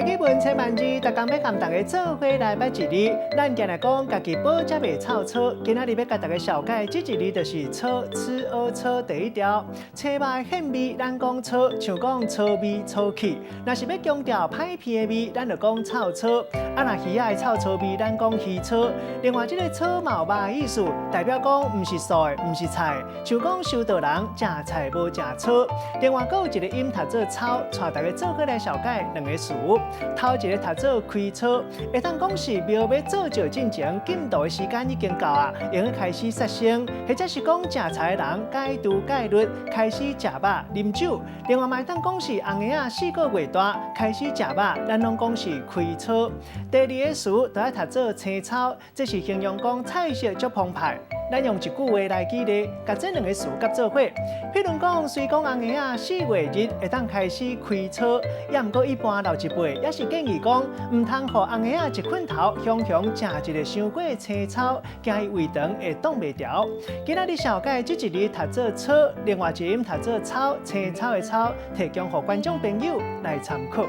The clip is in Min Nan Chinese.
語文千萬字，逐工欲共大家做伙來捌一字。咱定定講家己寶才袂臭草，今仔日欲共大家紹介這一字就是草，ㄕ ㅪ草第一條。青肉的芡味，咱講草，像講草味、草氣。若是欲強調歹鼻的味，咱就講臭草。啊，若魚仔的臭草味，咱講魚草。另外，這个草嘛有肉的意思，代表講毋是素的，毋是菜。像講修道人食菜無食草。另外，閣有一个音讀做操，帶大家做伙來紹介兩个詞。頭一个讀做開操，會當講是廟欲做醮進前，禁度的時間已經到啊，會用開始殺生，或者是講食菜的人戒毒戒律，開始食肉啉酒。另外嘛會當講是紅嬰仔四個月大開始食肉，咱攏講是開操。第二个詞就愛讀做青草，這是形容講菜色足澎湃。咱用一句話來舉例，共這兩个詞夾做伙。譬如講，雖講紅嬰仔四月日會當開始開操，也毋過一般老一輩也是建議講，毋通予紅嬰仔一睏頭雄雄食一个傷過青草，驚伊胃腸會擋袂牢。今仔日紹介這一字讀做草，另外一音讀做操，青草的草，提供予觀眾朋友來參考。